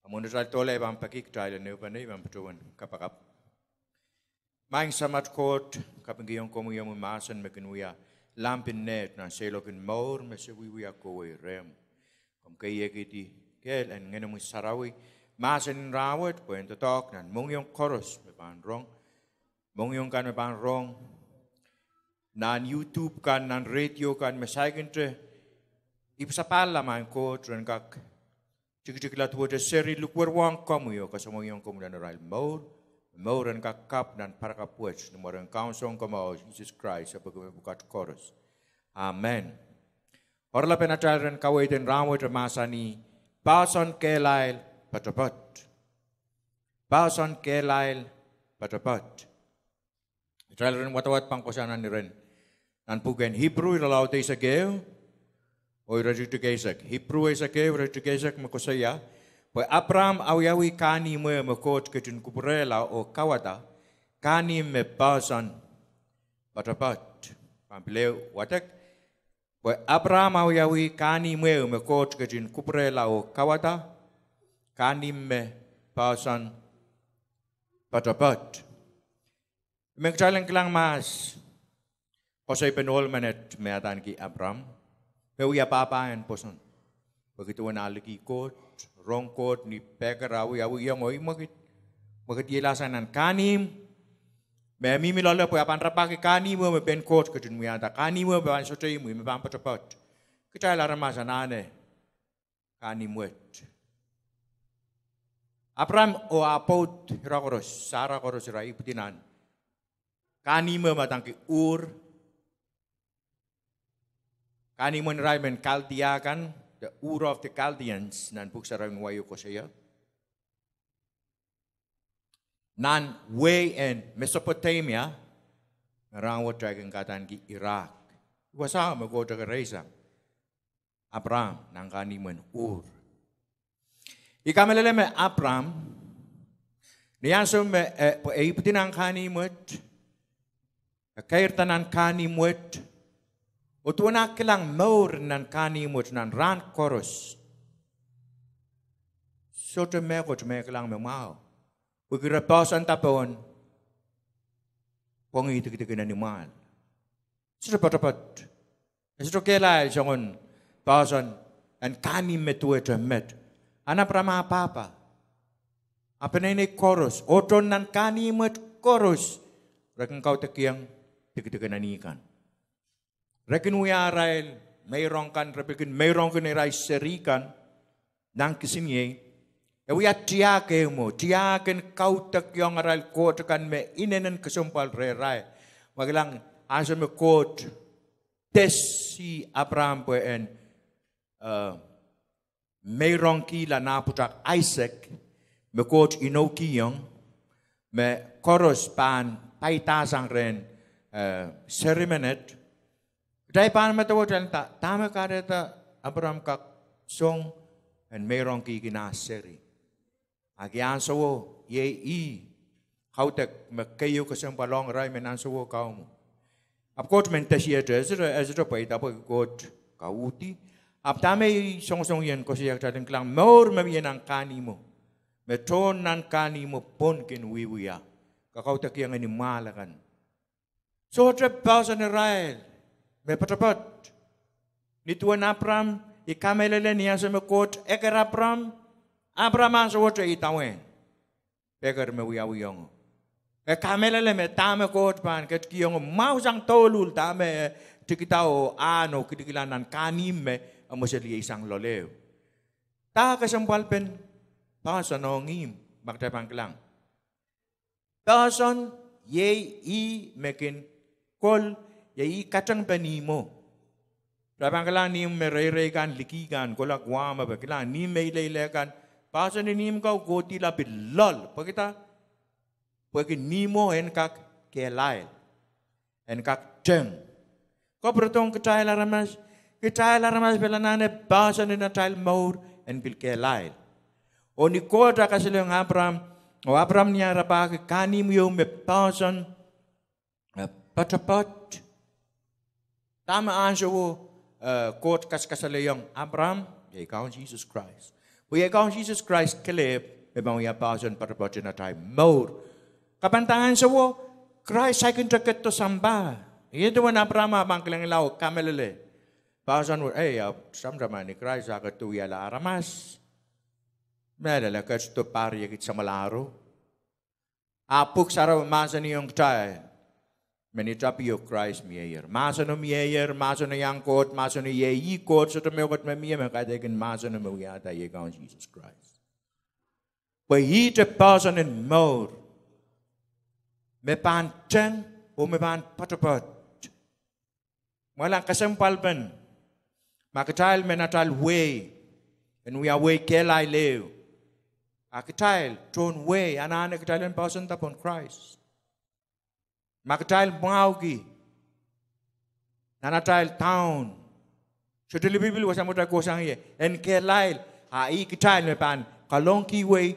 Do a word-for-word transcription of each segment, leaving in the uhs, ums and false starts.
Amwail atail doula, I pahn peki kitail en ehupene, I pahn patohwan kapakap. Maing Samat Koht, kapingkihong komwi omwi mahsen me kin wia lamp en neht nan seiloak en mour me se wiewia kohwei rehmw. Komw keiekidi kehl en Ngehnomwi Sarawi mahsen en rahnwet pwehn doadoahk nan mohngiong koaros me pahn rong, mohngiong kan me pahn rong nan YouTube kan, nan radio kan, me saikinte ipwisapahla, maing Koht, ren kak tikitikla duwehte seri likwerwong komwi oh kasamwoiong komwi nan arail mour, mour en kak kapw nan parakapw wet, ni mwaren Kaun Sounkomour Sises Krais, sapwellime pwukat koaros. Amen. Oaralapen atail ren kaweid en rahnwet e mahsanih, Poahsoan Kehlail Poatopoat. Poahsoan Kehlail Poatopoat. Atail ren wadawad pahn kohsang nan iren, nan pwuken Ipru irelaud eisek ehu oh iretikitik eisek. Ipru eisek ehu, iretikitik eisek, me koasoia, Pwe Apram awiawi kahnimw ehu me Koht ketin kupwurehla oh kauwada, kahnimw me poahsoan poatopoat. Pahn pil ehu wadek. Pwe Apram awiawi kahnimw ehu me Koht ketin kupwurehla oh kauwada, kahnimw me poahsoan poatopoat. I men kitail en kilang mahs koasoipen ohl menet me adaneki Apram, me wia pahpa en pwoson. Pwehki duwen ah liki Koht, rong Koht ni pehker, awiawihong oh mwekid, mwekidielasang nan kahnimw me mihmi loale, pwe e pahn rapahki kahnimw ehu me pein Koht ketin wiahda, kahnimw ehu me pahn sohte imwi, me pahn poatopoat. Kitail aramas anahne kahnimw wet. Apram oh ah pwoud ira koaros, Sara koaros, ira ipwidi nan kahnimw me adaneki Ur. Kahnimwen irail mehn Kaldia kan, the Ur of the Chaldeans, nan Pwuhk Sarawi en Wai koasoia, nan wehi en Mesopotamia, me rahnwet kitail kin kadaneki Iraq. Wasao me Koht ekereisang Apram nan kahnimwen Ur. I kamehlele me Apram, ni ansou me, eh, pwe e ipwidi nan kahnimw wet, e keirda nan kahnimw wet, oh duwen ah kilang mour nan kahnimw wet nan rahn koaros, sohte mehkot me e kilang me mwahu. Pwehki re poahsoanda pohn pwongih dikedik en imwal. Sohte poatopoat. E sohte kehlail soangen poahsoan en kahnimw me duwehte met. Ahn Apram ah pahpa, ah peneinei koaros, oh tohn nan kahnimw wet koaros, re kin kaudokiong dikedik en eni kan. Re kin wia arail meirong kan, re pil kin meirongki neirail seri kan nan kisiniei. E wia tiahk ehu mwo, tiahk en kaudokiong arail koht akan me inenen kesempwal rehrail. Ma kilang, ansou me Koht tesi Apram pwe en, eh, meirongkihla nah pwutak Aisek, me Koht inoukihong, me koaros pahn paidasang rehn, eh, seri menet. Kitail pahn medewe, kitail nda, dahme kahrehda Apram kak song en meirongkihki nah seri? Ahki ansouo, iei ih kaudok me keieu kesempwal ong irail mehn ansouo kauno. Ahpw Koht men tesiet, e sohte, e sohte pweida pwehki Koht kauhdi. Ahpw dahme I songosong ien koasoia, kitail en kilang mour me mie nan kahnimwo, me tohn nan kahnimwo pwon kin wiewia, kakaudokiong eni mwahl akan. Sohte poahsoan irail me poatopoat. Ni duwen Apram, I kamehlele ni ansou me Koht eker Apram, Apram ansowohte idawehn peker me wiawihongo. E kamehlele me dahme Koht pahn ketikihongo mwahusang douluhl dahme e tikida oh ahn oh kilkila nan kahnimw me e mweseliesang loale. Dah kesempwalpen poahsoan ong ihmw? Ma kitail pahn kilang, poahsoan iei ih me kin kol, iei ih katengepen ihmwo. Kitail pahn kilang ihmw me reirei kan, liki kan, kolok wahme, pwe kilang ihmw me ileile kan, poahsoan en ihmw kau kohdihla pil loal. Pwekida? Pwehki ihmwo en kak kehlail, en kak teng. Kapwuredohng kitail aramas, kitail aramas pil anahne poahsoan en atail mour en pil kehlail. Oh ni Koht ah kasalehiong Apram, oh Apram ni ah rapahki kahnimw ieu me poahsoan, eh, poatopoat, dahme ansouo, eh, Koht kasakasalehiong Apram? Iei Kaun Sises Krais. Pwe iei Kaun Sises Krais kelehpw me pahn wia poahsoan poatopoat en atail mour. Kapanda ansowo, Krais saikinte ketido sampah. Ih duwen Apraam ah pahn kilengla oh kamehlele poahsoan wet, ei, ahpw tamataman ni Krais ah ketido wiahla aramas, mehlel, e ketido pahr riekid samwalahro. Ahpw Pwuhk Sarawi mahsanihong kitail me ni tapio Krais mieier. Mahseno mieier, mahseno iang Koht, mahseno iei ih Koht, sohte mehkot me mie me kaidehkin mahseno me wiahda iei Kaun Sises Krais. Pwe ihte poahsoan en mour me pahn teng oh me pahn poatopoat. Mwahula kesempwalpen, ma kitail men atail wehi en wia wehi kehlail ehu, a kitail tohn wehi anahne kitail en poahsoanda pohn Krais. Ma kitail mwahuki nan atail daun, sohte lipilipil wasa me kitail kohsang ie, en kehlail, a ih kitail me pahn kalohkihwei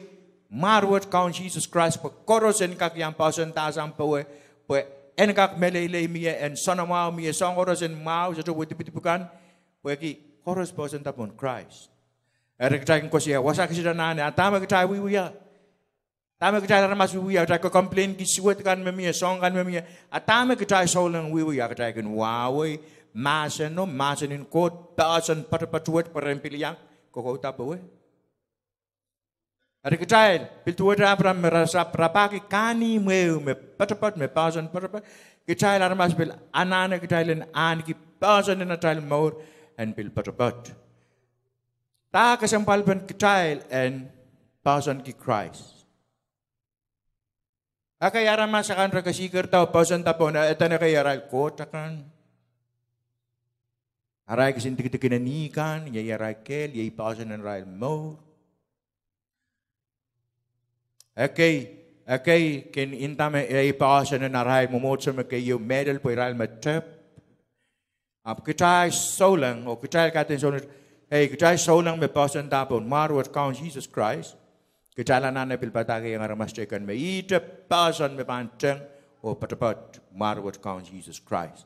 mwahr wet Kaun Sises Krais, pwe koaros en kak iang poahsoandahsang powe, pwe en kak meleilei mie, en soanamwahu mie, soahng koaros en mwahu, sohte wedipwidipw kan, pwehki koaros poahsoanda pohn Krais. Eri kitail kin koasoia wasa kiset anahne, a dahme kitail wiewia? Dahme kitail aramas wiewia? Kitail complain ki suwed kan me mie, soahng kan me mie, a dahme kitail souleng wiewia? Kitail kin wahwei mahseno, mahsen en Koht, poahsoan poatopoat wet pwe ren pil iang kokouda powe. Eri kitail pil duwehte Apraam me rasapw rapahki kahnimw ehu me poatopoat, me poahsoan poatopoat. Kitail aramas pil anahne kitail en ahneki poahsoan en atail mour en pil poatopoat. Dah kesempwalpen kitail en poahsoanki Krais? Ekei aramas akan re kesikerda oh poahsoanda pohn eden ekei arail koht akan, arail kisin dikedik en eni kan, iei arail kehl, iei poahsoan en arail mour. Ekei, ekei kin nda me iei poahsoan en arail mwomwohdiso me keieu mehlel pwe irail me tep. Ahpw kitail souleng, oh kitail kaidehn souleng, ei, kitail souleng me poahsoanda pohn mwahr wet Kaun Sises Krais. Kitail anahne pil padahkihong aramas teikan me ihte poahsoan me pahn teng oh poatopoat, mwahr wet Kaun Sises Krais.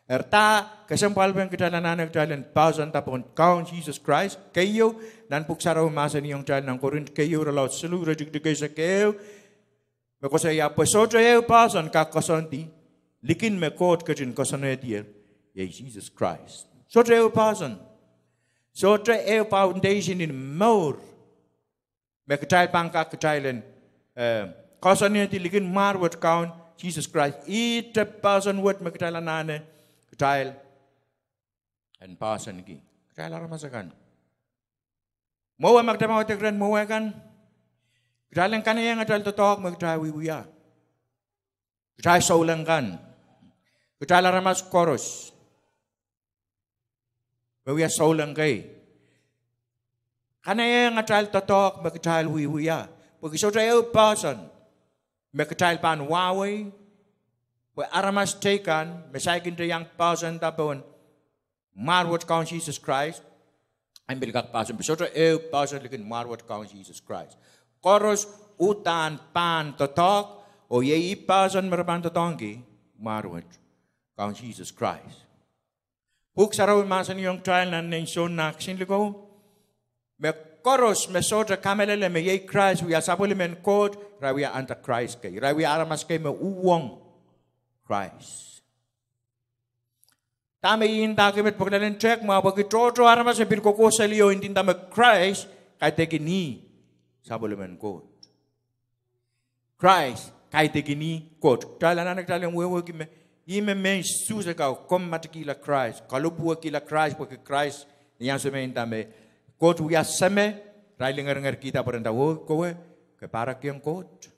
Eri dah kesempwalpen kitail anahne kitail en poahsoanda pohn Kaun Sises Krais? Keieu, nan Pwuhk Sarawi mahsanihong kitail nan Korint keieu, irelaud siluh, iretikitik eisek ehu, me koasoia pwe sohte ehu poahsoan kak koasoandi likin me Koht ketin koasoanehdier, iei Sises Krais. Sohte ehu poahsoan, sohte ehu foundation en mour me kitail pahn kak kitail en, eh, koasoanehdi likin mwahr wet Kaun Sises Krais. Ihte poahsoan wet me kitail anahne kitail en poahsoanki, kitail aramas akan. Mwowe, ma kitail pahn wadek rehn mwowe kan, kitail en kanaieng atail doadoahk me kitail wiewia. Kitail souleng kan, kitail aramas koaros me wia souleng kei, kanaieng atail doadoahk me kitail wiewia. Pwehki sohte ehu poahsoan me kitail pahn wahwei, pwe aramas teikan me saikinte iang poahsoanda pohn mwahr wet Kaun Sises Krais, en pil kak poahsoan, pwe sohte ehu poahsoan likin mwahr wet Kaun Sises Krais. Koaros uhdahn pahn doadoahk, oh iei ih poahsoan me re pahn doadoahngki, mwahr wet Kaun Sises Krais. Pwuhk Sarawi mahsanihong kitail nan Nein Sohn nah kisin likou, me koaros me sohte kamehlele me iei Krais wia sapwellimen Koht, irail wia antichrist kei, irail wia aramas kei me uhwong Krais. Dahme I ndahki met? Pwe kitail en tehk mwahu pwehki tohto aramas me pil kokohseli oh ndinda me Krais kaidehkin ih sapwellimen Koht. Krais kaidehkin ih Koht. Kitail anahne kitail en wehwehki me ih me mehn Suhs kau, komw matkihla Krais, kalopwukihla Krais, pwehki Krais ni ansou me e nda me Koht wia Seme, irail lingeringerkihda pwe re nda, oh kowe, ke pahrekiong Koht.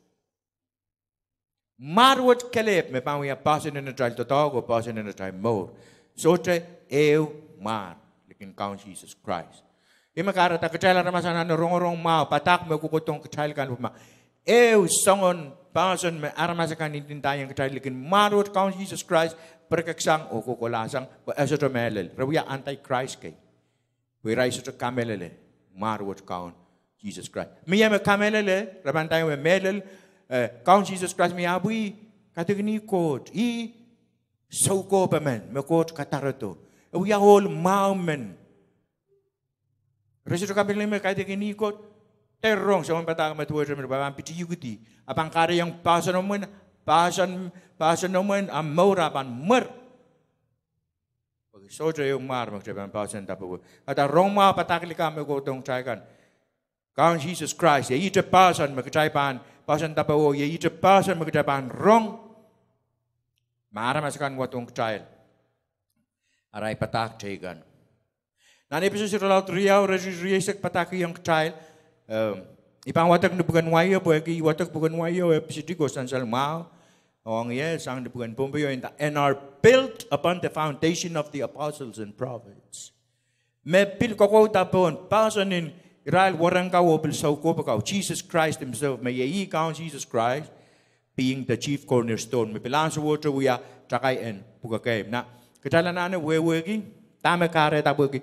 Mwahr wet kelehpw me pahn wia poahsoan en atail doadoahk oh poahsoan en atail mour. Sohte ehu mwahr likin Kaun Sises Krais. Ih me kahrehda kitail aramas anahne rongorong mwahu padahk me kohkohdohng kitail kan, pwe ma ehu soangen poahsoan me aramas akan ndindaiong kitail likin mwahr wet Kaun Sises Krais, pirekeksang oh kohkohlahsang, pwe e sohte mehlel. Re wia antichrist kei, pwe irail sohte kamehlele mwahr wet Kaun Sises Krais. Mie me kamehlele, re pahn ndaiong me mehlel, eh, Kaun Sises Krais me ahpw ih kaidehkin ih Koht, ih soukohp emen me Koht kadarodo. E wia ohl mwahu men. Re sohte kapinga me kaidehkin ih ko, de rong soangen padahk me duwehte me pahn pitiukidi. A pahn kahrehiong poahsoan omwen, poahsoan, poahsoan omwen, a mour a pahn mwer. Pwe sohte ehu mwar me kitail pahn poahsoan dapowe. Kahrehda rong mwahu padahk likamw me kohdohng kitail kan. Kaun Sises Krais, iei ihte poahsoan me kitail pahn, poahsoan dapowe, iei ihte poahsoan me kitail pahn rong. Ma aramas akan wadohng kitail arail padahk teikan. Nan Episos irelaud riau, iretikitik rieisek padahkihong kitail, ehm, I pahn wadek ni pwuken wai o, pwehki I wadek pwuken wai o, e pisidi kohsang sel mwahu. Ong ie, sang ni pwuken Pohnpei o, nda, and are built upon the foundation of the apostles and prophets. Me pil kokouda pohn poahsoan en irail wahnpoaron kau oh pil soukohp kau, Jesus Christ himself, me iei ih Kaun Sises Krais, being the chief cornerstone, me pil ansowohte wia takai en pwukekeimw. Na, kitail anahne wehwehki dahme kahrehda pwehki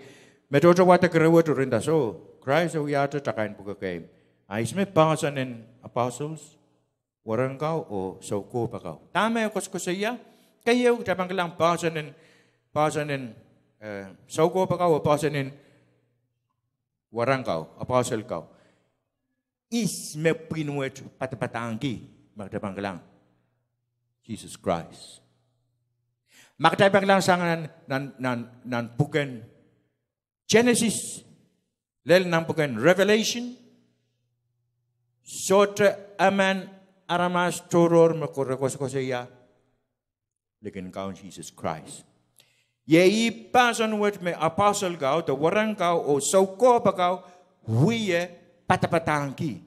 me tohto wadek rewet ren nda soh, Krais e wiahte takai en pwukekeimw. A ihs me poahsoan en apostles, wahnpoaron kau oh soukohp kau? Dahme koasokoasoia? Keieu, kitail pahn kilang poahsoan en, poahsoan en, eh, soukohp kau oh poahsoan en wahnpoaron kau, apostle kau. Ihs me pwihn wet padapadahngki? Ma kitail pahn kilang, Sises Krais. Ma kitail pahn kilang sang nan, nan, nan, nan pwuken Senesis, lel nan pwuken Revelation, sohte emen aramas tohrohr me re koasokoasoia likin Kaun Sises Krais. Iei ih poahsoan wet me apostle kau, de wahnpoaron kau oh soukohp kau wie padapadahngki.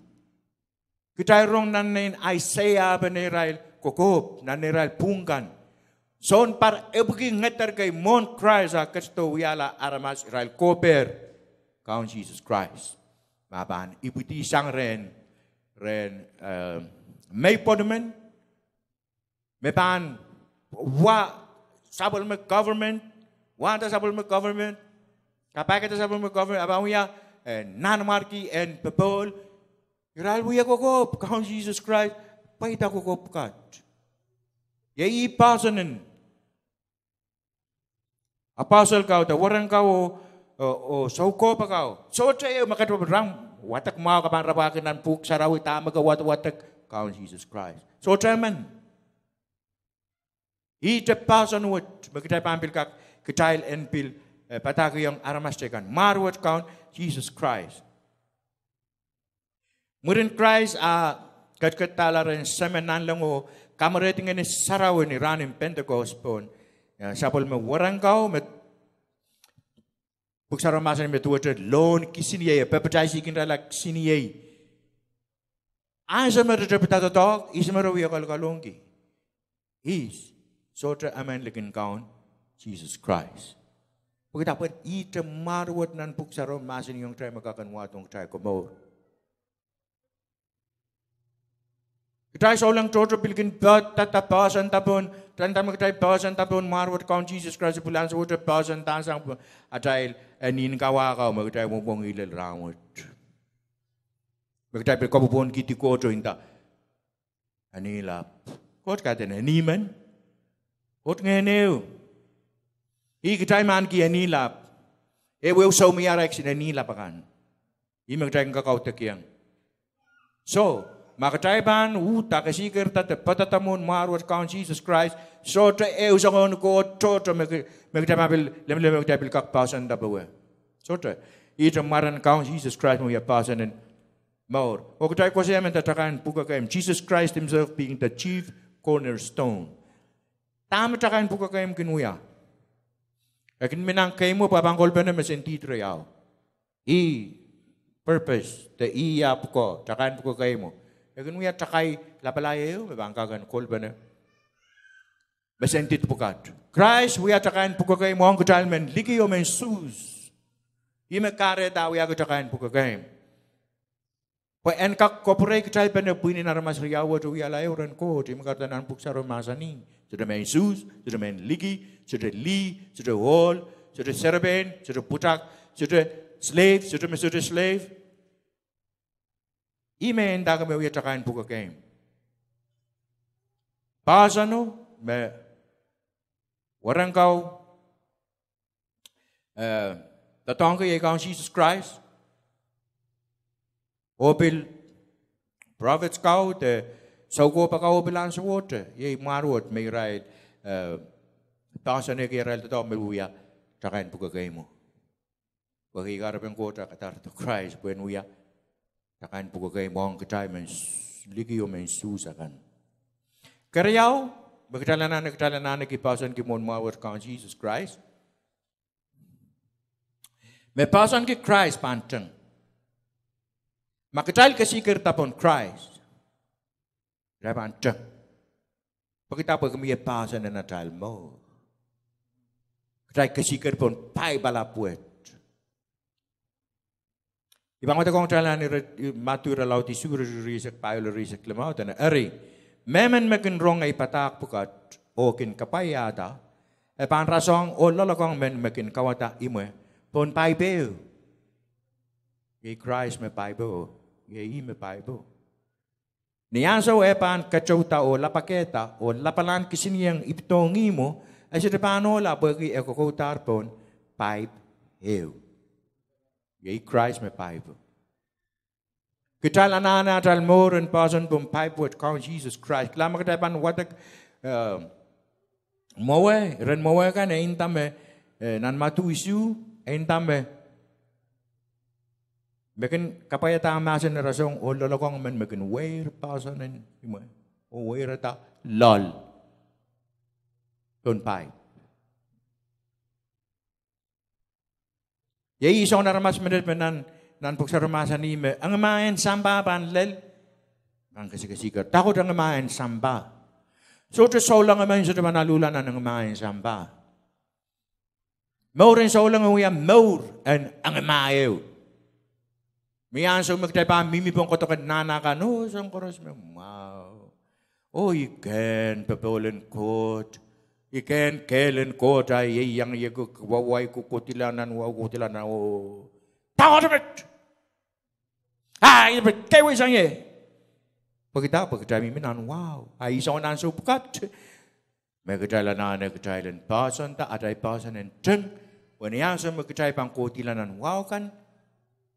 Kitail rong nan nein Aiseia, ahpw neirail kokohp, nan neirail pwuhng kan, sounpar epwiki ngeder kei mwohn Krais a ketido wiahla aramas irail kohpehr Kaun Sises Krais, me pahn ipwidi sang rehn, rehn, eh, meipwonumen, me pahn wa sapwellime government, wahda sapwellime government, kapaiada sapwellime government, a pahn wia, eh, nanmwarki en popohl. Irail wie kokohp Kaun Sises Krais, pweida kokohp pwukat. Iei ih poahsoan en apostle kau, de wahnpoaron kau oh, oh, oh soukohp kau. Sohte ehu me ketido pahn rong wadek mwahu ke pahn rapwahki nan Pwuhk Sarawi dahme ke wadawadek, Kaun Sises Krais. Sohte emen. Ihte poahsoan wet me kitail pahn pil kak, kitail en pil, eh, padahkihong aramas teikan, mwar wet Kaun Sises Krais. Mwurin Krais a ketiketdahla rehn Seme Nanleng oh kamwerehdi Ngehn Sarawi ni rahn en Pentekost pohn, eh, sapwellime wahnpoaron kau me Pwuhk Sarawi mahsanih me duwehte lohn kisiniei, e papdaisihkin irail a kisiniei. Ansou me re tepida doadoahk, ihs me re wie kalkalohngki? Ihs? Sohte emen likin Kaun Sises Krais. Pwehki dah? Pwe ihte mwar wet nan Pwuhk Sarawi mahsanihong kitail me kak en wahdohng kitail komour. Kitail souleng tohto pil kin poadada poahsoanda pohn, tanda me kitail poahsoanda pohn mwar wet Kaun Sises Krais, pil ansowohte poahsoanda sang atail, eh, nin kawah kau me kitail mwomwohngih lel rahnwet. Me kitail pil kapwopwonkihdi Koht oh nda, Eni lap. Koht kaidehn eni men. Koht ngehn ehu. Ih kitail me ahneki eni lap. Ehu, ehu soumwahu arail kisin eni lap akan. Ih me kitail kin kakaudokiong. Soh, ma kitail pahn uhda, kesihkerda de poadada mwohn mwar wet Kaun Sises Krais, sohte ehu soangen koht tohto me ki-, me kitail pahn pil, lemlem me kitail pil kak poahsoanda powe. Sohte, ihte mwaren Kaun Sises Krais me wia poahsoan en mour. Oh kitail koasoia me nda takai en pwukekeimw, Jesus Christ himself being the chief cornerstone. Dahme takai en pwukekeimw kin wia? E kin mi nan keimwe pwe e pahn kolpene mesendiht riau. Ih purpose, de ih ah pwukoa, takai en pwukekeimwo. E kin wia takai lapalap ehu me pahn kak en kolpene mesendiht pwukat. Krais wia takai en pwukekeimw ong kitail mehn liki oh mehn Suhs. Ih me kahrehda wiahki takai en pwukekeimw. Pwe en kak kapwurei kitail pene pwihn en aramas riau wet oh wiahla ehu rehn Koht, ih me kahrehda nan Pwuhk Sarawi mahsanih, sohte mehn Suhs, sohte mehn liki, sohte lih, sohte ohl, sohte serepein, sohte pwutak, sohte slave, sohte me sohte slave. Ih me ndahki me wia takai en pwukekeimw. Poahsoano me wahnpoaron kau, eh, doadoahngki iei Kaun Sises Krais. Oh pil prophets kau de soukohp kau oh pil ansowohte, iei mwahr wet me irail, eh, poahsoanehki arail doadoahk me wia takain pwuhk keimwo. Pwehki kahrepen Koht ah kadarodo Krais pwehn wia takain pwuhk keimwo ong kitail mehn s-, liki oh mehn Suhs akan. Keriau, me kitail anahne, kitail anahneki poahsoanki mwohn mwahu wet Kaun Sises Krais. Me poahsoanki Krais pahn teng. Ma kitail kesihkerda pohn Krais, kitail pahn teng. Pwehki dah? Pwehki mie poahsoan en atail mour. Kitail kesihker pohn paip alap wet. I pahn wadekohng kitail nan ire, Madiu irelaud isuh, iretikitik rieisek pahieu, rieisek limau, dene, eri, mehmen me kin rong ei padahk pwukat oh kin kapwaiada, e pahn rasehng oh loalokong men me kin kauwada imwe pohn paip ehu. Iei Krais me paipo. Iei ih me paipo. Ni ansou e pahn keteuda oh lapakehda oh lapalahn kisinieng ipidohng ihmwo, e sohte pahn ohla pwehki e kokoudahr pohn paip ehu. Iei Krais me paipo. Kitail anahne atail mour en poahsoan pohn paip wet Kaun Sises Krais. Kilang, ma kitail pahn wadek, eh, mwowe, iren mwowe kan, e nda me, eh, nan Madiu isuh, e nda me, me kin kapwaiada mahsen en rasehng oh loalokong men me kin weir poahsoan en imwe oh weirada loal pohn paip. Iei soangen aramas menet me nan, nan pwuhk sarawi mahsanih me engemah en sampah pahn lel, pahn kesikesihker. Dahkot engemah en sampah? Sohte souleng emen sohte pahn aluhla nan engemah en sampah. Mour en souleng e wia mour en engemah ehu. Mie ansou me kitail pahn mihmi pohn koadoken nahna kan, oh, soahng koaros me mwahu. Oh, I kehn popohl en Koht. I kehn kehl en Koht, ah, iei iang ie, wawai, kohkohdihla nan wahu, kohkohdihla nan, oh, dahkot met. Ah, I pahn kawehwe sang ie. Pwehki dah? Pwehki kitail mihmi nan wahu. Ah, ih soangen ansou pwukat me kitail anahne kitail en poahsoanda atail poahsoan en teng, pwe ni ansou me kitail pahn kohdihla nan wahu kan,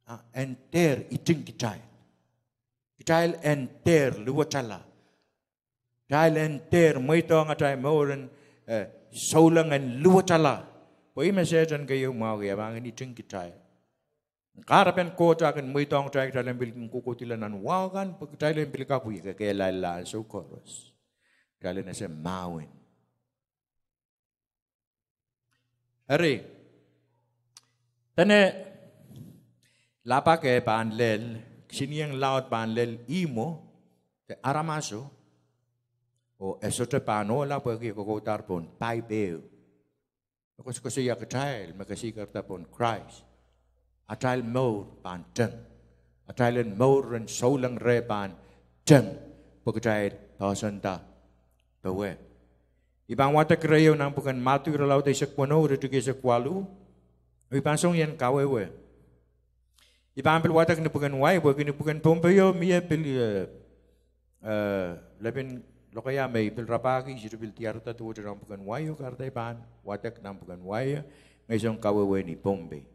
ah, en dehr iting kitail. Kitail en dehr luwetala. Kitail en dehr mweidohng atail mour en, eh, souleng en luwetala. Pwe ih me Sehdan keieu mwahuki, e pahn kin iting kitail. Kahrepen Koht ah kin mweidohng kitail, kitail en pil kin kohkohdihla nan wahu kan, pwe kitail en pil kak wie kekehlailla ansou koaros. Kitail en ese mahwen. Eri, dene lapake pahn lel, kisinieng laud pahn lel ihmwo de aramaso, oh e sohte pahn ohla pwehki e kokoudahr pohn paip ehu. E koasokoasoia kitail me kesihkerda pohn Krais, atail mour pahn teng. Atail en mour en souleng reh pahn teng, pwe kitail poahsoanda powe. I pahn wadek ireieu nan pwuken Madiu irelaud eisek weneu, iretikitik eisek waluh. I pahn song ien kawehwe. I pahn pil wadek ni pwuken wai, pwehki ni pwuken Pohnpeio mie pil, eh, eh, lepin lokaia me I pil rapahki, I sohte pil diarada duwehte nan pwuken wai o, kahrehda I pahn wadek nan pwuken wai o, ngehi song kawehwe ni Pohnpei.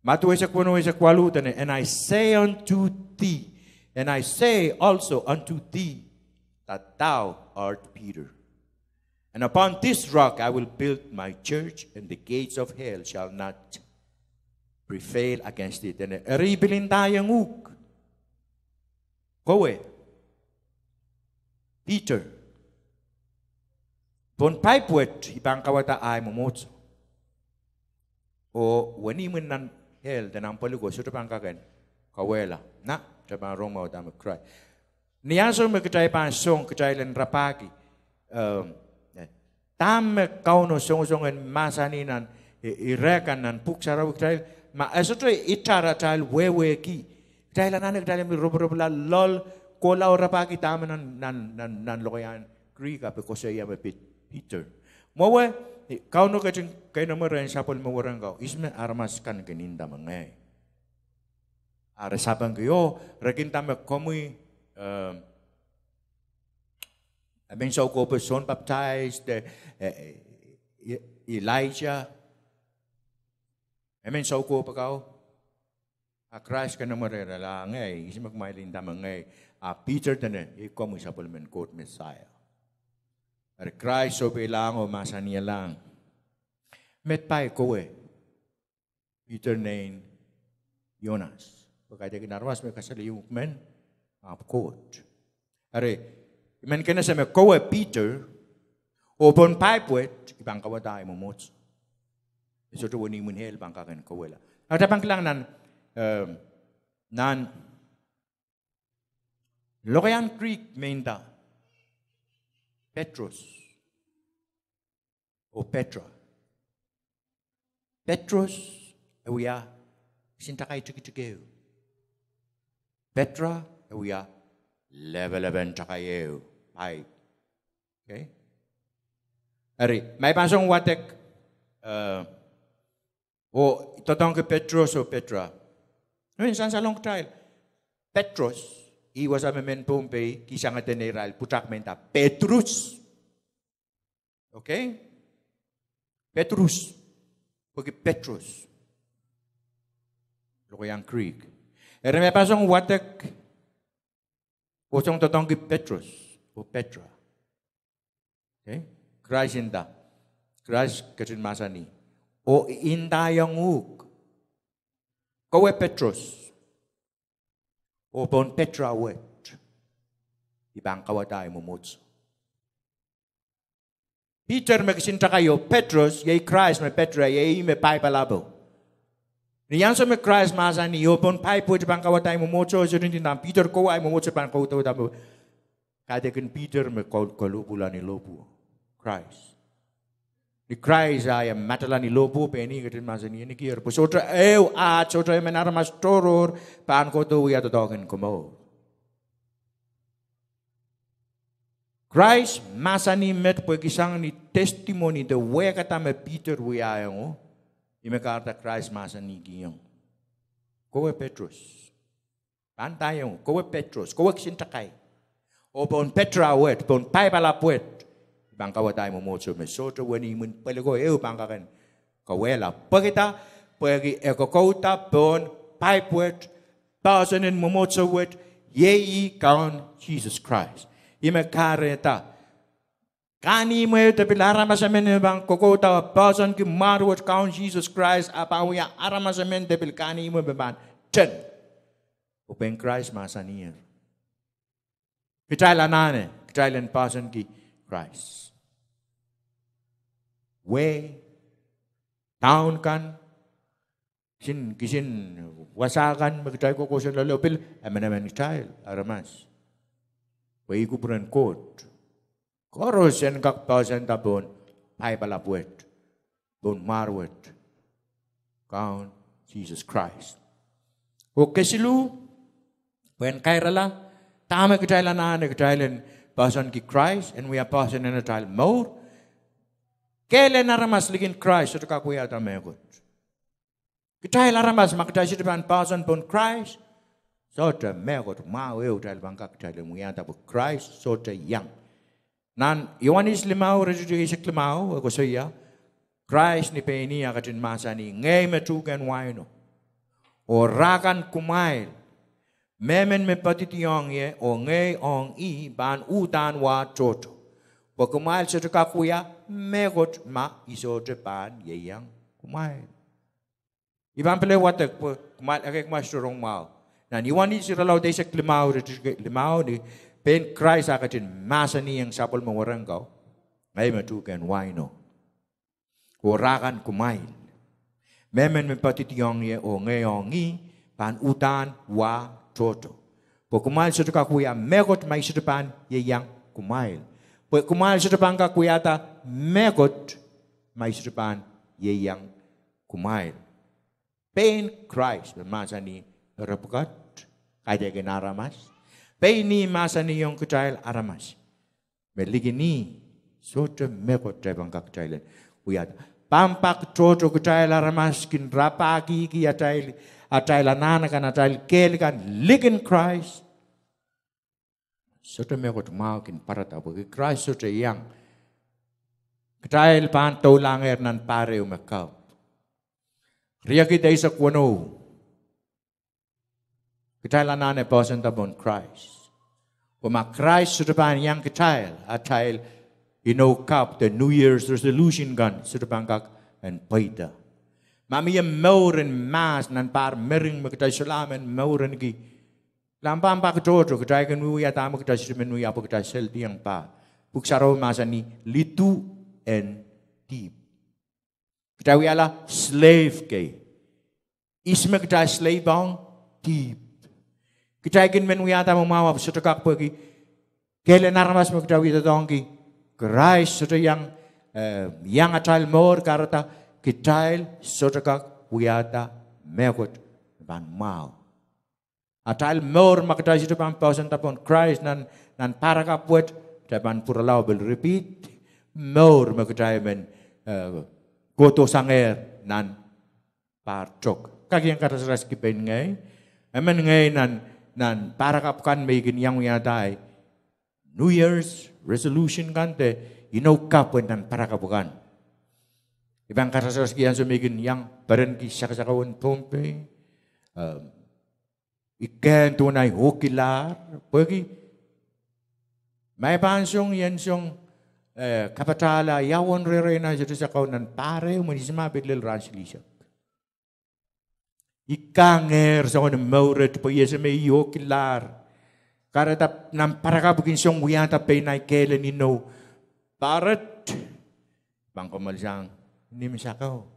Madiu eisek weneu, eisek waluh dene, And I say unto thee, and I say also unto thee, that thou art Peter. And upon this rock I will build my church, and the gates of hell shall not prevail against it. Dene, eri I pil ndaiong uhk, kowe, Peter, pohn paip wet I pahn kauwada ahi mwomwohdiso. Oh wenihmw en nan hell de nan pweliko sohte pahn kak en kauwehla. Nah, kitail pahn rong mwahu dahme Krais. Ni ansou me kitail pahn song, kitail en rapahki, ehm, eh, dahme Kauno songosong en mahsanih nan, eh, ire kan nan pwuhk sarawi, kitail, ma e sohte itar atail wehwehki, kitail anahne kitail en pil roporop la loal, kohla oh rapahki dahme nan, nan, nan, nan lokaiahn Greek ah pil koasoia me Pit-, Peter. Mwowe, eh, Kauno ketin keinemwe rehn sapwellime wereng kau, ihs me aramas kan kin nda me ngehi? Ah, re sapengki, oh, re kin nda me komwi, ehm, emen soukohp Sohn Papdais de, eh, eh, Elijah, emen soukohp kau. A Krais kenemwerehr, a ngehi, ihs me kumwail nda me ngehi? A Piter dene, iei komwi sapwellimen Koht Mesaia. Eri Krais sohpeilahng oh mahsanihla, met pai kowe? Piter nein Ionas. Pwe kaidehkin aramas me kasalehiong uhk men, ahpw Koht. Eri, I men kin ese me kowe Piter, oh pohn paip wet I pahn kauwada ahi mwomwohdiso. E sohte wenihmw en ehl pahn kak en kauwehla. Ahpw kitail pahn kilang nan, eh, nan lokaiahn Greek me nda Petros oh Petra. Petros e wia kisin takai tikitik ehu. Petra e wia lepelepen takai ehu, paip. Okay? Eri, ma I pahn song wadek, eh, oh doadoahngki Petros oh Petra, I men sansalong kitail. Petros, ih wasa me mehn Pohnpei kihsang eden neirail pwutak me nda Petrus. Okay? Petrus, pwehki Petros lokaiahn Greek. Eri ma I pahn song wadek oh song doadoahngki Petros oh Petra, okay? Krais nda, Krais ketin mahsanih, oh I ndaiong uhk, kowe Petros, oh pohn Petra wet I pahn kauwada ahi mwomwohdiso. Piter me kisin takai oh Petros, iei Krais me Petra, iei ih me paip alapo. Ni ansou me Krais mahsanih, oh pohn paip wet I pahn kauwada ahi mwomwohdiso, sohte ndinda Piter, kowe ahi mwomwohdiso pahn kaudauda me kaidehkin Piter me kol-, kolahng pwuhla ni lohpwuo, Krais. Ni Krais ah ie matala ni lohpwuo, pein ih ketin mahsanihenikier pwe sohte ehu aht, sohte emen aramas tohrohr pahn kohdo wia doadoahk en komour. Krais mahsanih met pwehki sang ni testimony de wehkada me Piter wiahiong, ih me kahrehda Krais mahsanihkihong, kowe Petros. Pahn ndaiong, kowe Petros, kowe kisin takai. Oh pohn Petra wet, pohn paip alap wet, I pahn kauwada ahi mwomwohdiso me sohte wenihmw en pweliko ehu pahn kak en kauwehla. Pwehkida, pwehki e kokouda pohn paip wet poahsoan en mwomwohdiso wet, iei ih Kaun Sises Krais. Ih me kahrehda kahnimwe de pil aramas emen me pahn kokouda poahsoanki mwar wet Kaun Sises Krais, a pahn wia aramas emen de pil kahnimwe me pahn teng. Oh pein Krais mahsaniher, kitail anahne, kitail en poahsoanki Krais, wehi, town kan, kisin, kisin wasa kan me kitail kokohsang loale, pil emenemen kitail aramas, pwe ih kupwuren Koht. Koaros en kak poahsoanda pohn paip alap wet, pohn mwar wet Kaun Sises Krais. Oh kesiluh, pwehn kairala dahme kitail anahne, kitail en poahsoanki Krais, en wia poahsoan en atail mour. Kehl en aramas likin Krais sohte kak wiahda mehkot. Kitail aramas, ma kitail sohte pahn poahsoan pohn Krais, sohte mehkot mwahu ehu kitail pahn kak, kitail en wiahda pwe Krais sohte iang. Nan Iohanes limau, iretikitik eisek limau, e koasoia, Krais ni pein ih a ketin mahsanih, ngehi me tuhkehn waino oh rah kan kumwail. Mehmen me poadidiong ie oh ngehi ong ih pahn uhdahn wah tohto, pwe kumwail sohte kak wia mehkot ma I sohte pahn ieiang kumwail. I pahn pil wadek pwe kumwail, ekei kumwail sohte rong mwahu. Nan Iohanes irelaud eisek limau, iretikitik limau, ni pein Krais a ketin mahsanihong sapwellime wahnpoaron ko, ngehi me tuhkehn waino oh rah kan kumwail. Mehmen me poadidiong ie oh ngehi ong ih pahn uhdahn wah tohto, pwe kumwail sohte kak wia mehkot ma I sohte pahn ieiang kumwail. Pwe kumwail sohte pahn kak wiahda mehkot ma I sohte pahn ieiang kumwail. Pein Krais me mahsanih ire pwukat, kaidehkin aramas. Pein ih mahsanihong kitail aramas me likin ih sohte mehkot kitail pahn kak, kitail en wiahda. Pahn pak tohto kitail aramas kin rapahkihki atail, atail anahn akan, atail kehl kan likin Krais. Sohte mehkot mwahu kin pwarada pwehki Krais sohte iang. Kitail pahn doulahngehr nan pahr ehu me kapw. Riekid eisek weneu. Kitail anahne poahsoanda pohn Krais. Pwe ma Krais sohte pahn iang kitail, atail inou kapw de New Year's resolution kan sohte pahn kak en pweida. Ma mie mour en mahs nan pahr mering me kitail solahr men mour en ki, lampan pak tohto, kitail kin wiewia dahme kitail sohte men wia pwe kitail seldiong pah. Pwuhk Sarawi mahsanih, lidu en dihp. Kitail wiahla slave kei. Ihs me kitail slave ong? Dihp. Kitail kin men wiahda me mwahu ahpw sohte kak pwehki kehl en aramas me kitail wiahda doadoahngki. Krais sohte iang, eh, iang atail mour kahrehda kitail sohte kak wiahda mehkot me pahn mwahu. Atail mour ma kitail sohte pahn poahsoanda pohn Krais nan, nan pahr kapw wet, kitail pahn pwurala oh pil repeat mour me kitail men, eh, kohdo sangehr nan pahr tok. Kak I en karasaraski pein ngehi. Emen ngehi nan, nan pahr kapw kan me I kin iang wiahda ei New Year's resolution kan de inou kapw en nan pahr kapw kan. I pahn karasaraski ansou me I kin iang perenki sakasakau en Pohnpei. Ehm, I kehn duwen ahi okilahr, pwehki ma I pahn song, I en song, eh, kapatala ia uwen rerei nan sohte sakau nan pahr ehu, mwein I sohte pahn pil lel rahn silihsek. I kangehr soangen mour et pwe I ese me I okilahr. Kahrehda nan pahr kapw I kin song wiahda pein ahi kehl en inou. Pahr et, pahn kommoal sang nim sakau.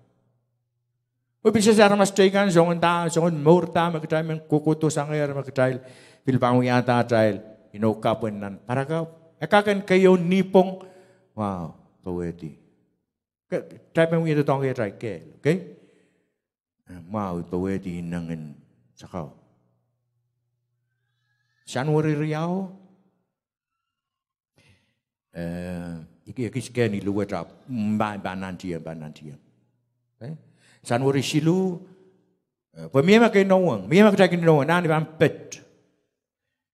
Oh pil sehse aramas teikan, soangen da, soangen mour da me kitail men kohkohdo sangehr me kitail pil pahn wiahda atail inou kapw en nan pahr kapw. E kak en keieu nipwong, wow, powehdi. Ke, kitail men wiahda doadoahngki atail kehl, okay? Eh, mwahu, powehdi ineng en sakau. Sanuari riau, eh, I ki, I kis kehn luwet ahpw, mm, pahn, pahn nantihong, pahn nantihong. Eh? Sanuari siluh, eh, pwe mie me ke inouwong, mie me kitail kin inouwong, nan I pahn pet.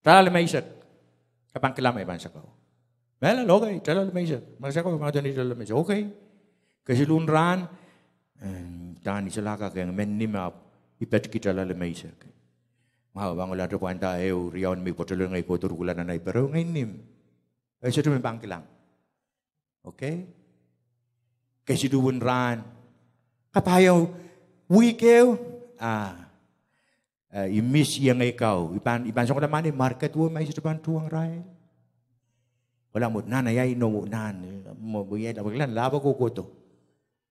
Tala limeisek. Ke pahn kilang me I pahn sakau. Mehlel, okay, tala limeisek. Ma sakau, ma tani tala limeisek. Okay. Kesiluhn rahn, eh, dahn I solahr kak eng, men nim ahpw I petki tala limeisek. Mwahu, pahn kohla te pwanda ehu, riau, me I pwoatolong, ngehi kohdo rukula nan ahi pereu, ngehi nim. E sohte men pahn kilang. Okay? Kesiluhwen rahn. Kapaiou, wihk ehu, ah, eh, I miss iengei kau. I pahn, I pahn song kohla mwahnei market wo ma I sohte pahn tuhwong irail. Kohla mwo nan, ia inou nan, eh, mwo, mwo, ia, lahpek kohkohdo.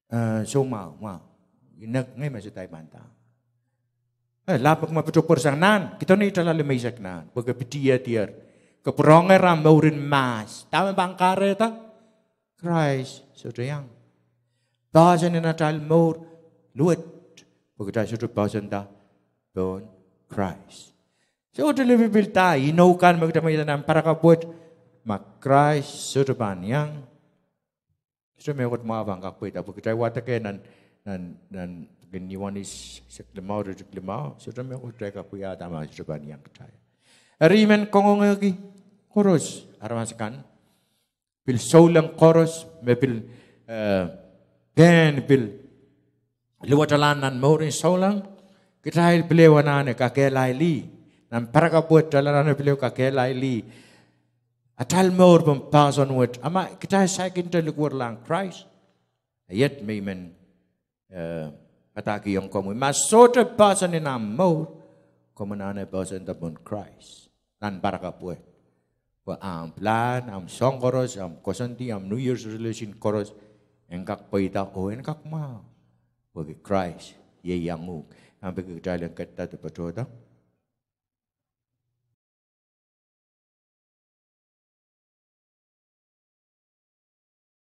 Eh, soumwahu, mwahu. Inek ngehi me sohte I pahn da. Eh, lahpek me patohwan pwersang nan, kihdo nei tala limeisek nan. Pwe ke pitihdier. Ke pwurongehr ahmw mour en mahs. Dahme pahn kahrehda? Krais sohte iang. Poahsoan en atail mour luwet, pwe kitail sohte poahsoanda pohn Krais. Sohte lipilipil da inou kan me kitail men wiahda nan pahr kapw wet, ma Krais sohte pahn iang. Sohte mehkot mwahu pahn kak pweida, pwe kitail wadek nan, nan, nan, kin Ioanes eisek limau, iretikitik limau, sohte mehkot kitail kak wiahda ma sohte pahn iang kitail. Eri I men kangoangehki koaros aramas akan, pil souleng koaros, me pil, eh, kehn pil luwetala nan mour en souleng, kitail pil ehu anahne kakehlailih. Nan pahr kapw wet kitail anahne pil ehu kakehlailih. Atail mour pahn poahsoan wet, a ma kitail saikinte likwerlahng Krais. Iet me I men, eh, padahkihong komwi, ma sohte poahsoan en ahmw mour, komw anahne poahsoanda pohn Krais nan pahr kapw wet. Pwe ahmw pilahn, ahmw soang koaros, ahmw koasoandi, ahmw New Year's resolution koaros en kak pweida oh en kak mwahu. Pwehki Krais ieiang uhk. Ahmw peki kitail en ketda de patohda.